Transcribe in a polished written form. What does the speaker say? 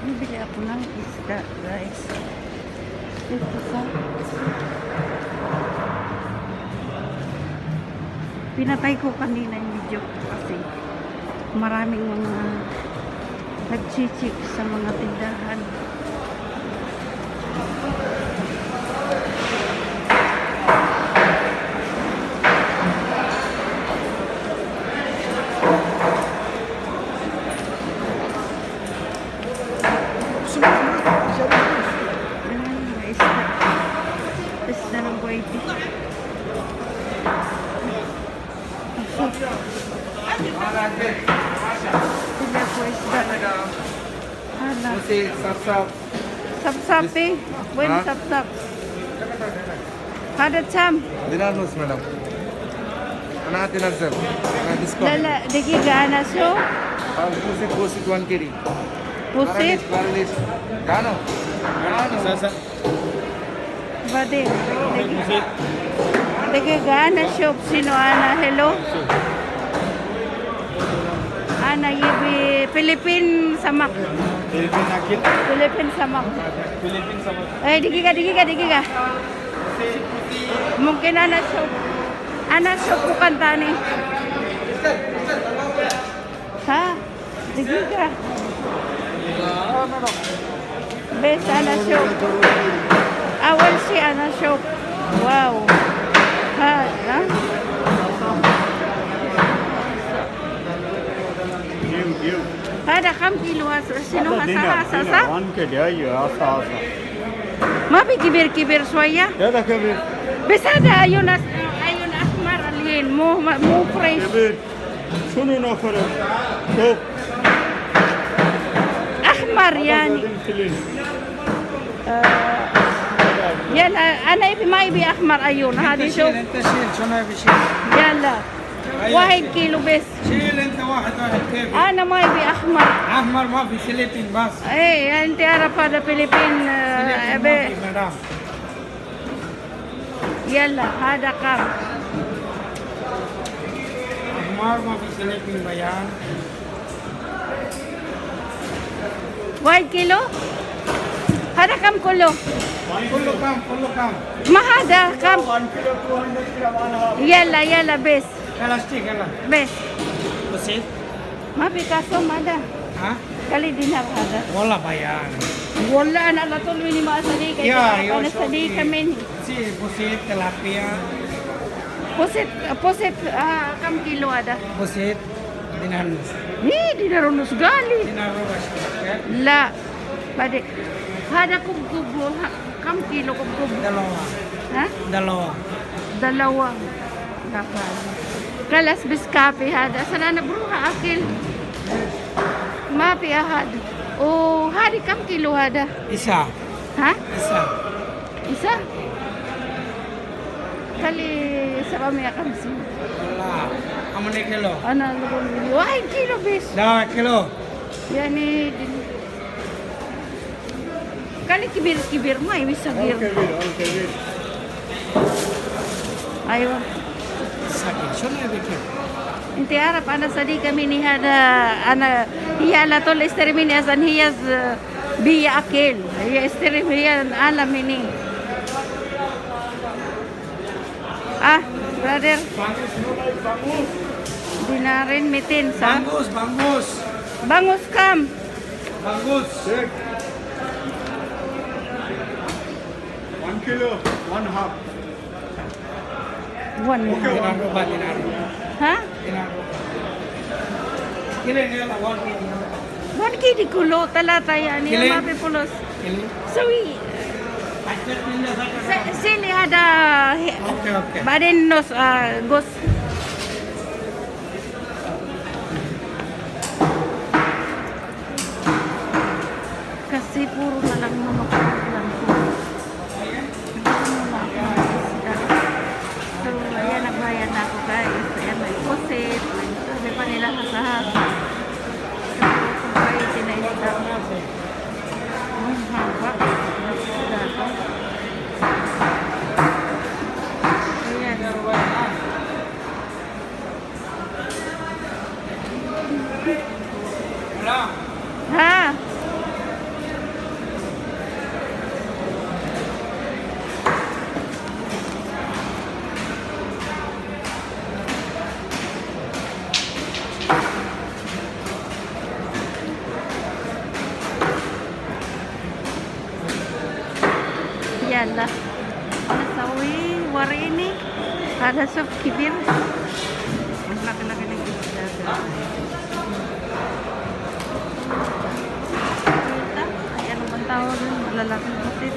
Bibili ako ng isda, guys. Dito sa pinatay ko kanina yung video ko kasi maraming mga nagchichik sa mga tindahan. Ayan, mga isda. Isda ng whitey. Bili ako isda. Hala. Sapsap. Sapsapi. When Ha? sapsap? هذا كم؟ دينار نص مدام. انا اعطي نزل. انا لا ديسكونت. لا دقيقة أنا شو؟ بوسيت بوسيت 1 كيلي. بوسيت بارليش. كانو. كانو. بعدين دقيقة دقيقة أنا شوف شنو أنا هلو أنا يبي فiliبين سمك. فiliبين اكل. فiliبين سمك. فiliبين سمك. Eh, دقيقة دقيقة دقيقة. ممكن أنا شوف أنا شوف bukan tani. ها دقيقة. بس أنا شوف أول شيء أنا شوف واو هذا هذا كم كيلو شنو هسا هسا صح؟ 1 كيلو ايوه عصا عصا. ما في كبير كبير شوية. هذا كبير. بس هذا عيون عيون أحمر الحين مو fresh. كبير شنو نفر شوف. أحمر يعني. يلا أنا يبي ما يبي أحمر عيون هذه شوف. شيل انت شيل شنو يبي شيل. يلا 1 كيلو بس. شيل انت واحد واحد كيف. أنا ما يبي أحمر. احمر ما في سليبين بس. إيه أنت عارف هذا فiliبين سليبين ما في مدام. يلا هذا كم؟ احمر ما في سليبين بيان. 1 كيلو؟ هذا كم كله؟ كله كم كله كم؟ ما هذا كم؟ 1 كيلو 200 جرام. يلا يلا بس. خلاص تيك يلا. بس. بسيط. ما في كاسوم هذا. ها؟ كلي دينار هذا. والله بيان. والله أنا على طول مني ما صديقة. يا يا أنا صديقة مني. سي بسيط تلابيا. بوسيت بوسيت كم كيلو هذا؟ بسيط دينار نص. إيه دينار ونص غالي. دينار ربع. لا بعدين هذا كوب كوب كم كيلو كوب كوب؟ Dalawa. ها؟ Dalawa. Dalawa. Dapat. خلاص بس كافي هذا عشان انا بروح اكل ما في احد. وهذه كم كيلو هذا؟ Isa. ها؟ Isa. Isa? خلي 750. والله. How many kilo? انا نقول 1 كيلو بس. 2 كيلو. يعني kali كبير كبير ما يبي صغير. كبير كبير. ايوه. ساكن شنو يبي كيلو؟ انت عارف انا صديقه مني هذا انا هي على طول اشتري مني عشان هي بي اكل هي اشتري هي انا مني. Ah, brother. Dinarin mitin sa Bangus, bangus. Bangus kam. Bangus. 1 كيلو 1 half. One. Dinar ربع dinar ربع. Ha? Dinar ربع. كيلو يلا 1 كيلو. 1 كيلو كله ثلاثة يعني كيلين. ما في فلوس. كيلو. سوي sili هذا. Okay okay. بعدين نص قص. Kasi puro na lang manok lang ko. Muna ako ng isda. So, ayan, nagbayad na ako guys. Ayan, may pusit, may sabi pa nila hasa-hasa. So, kung na isda. Ang haba. Isda to. Ayan. Wala. Ha? يلا نسوي وريني هذا سوق كبير. Ang laki-laki ng isda, guys. Kita? Ay, ano bang tawag yun? Malalaking pusit.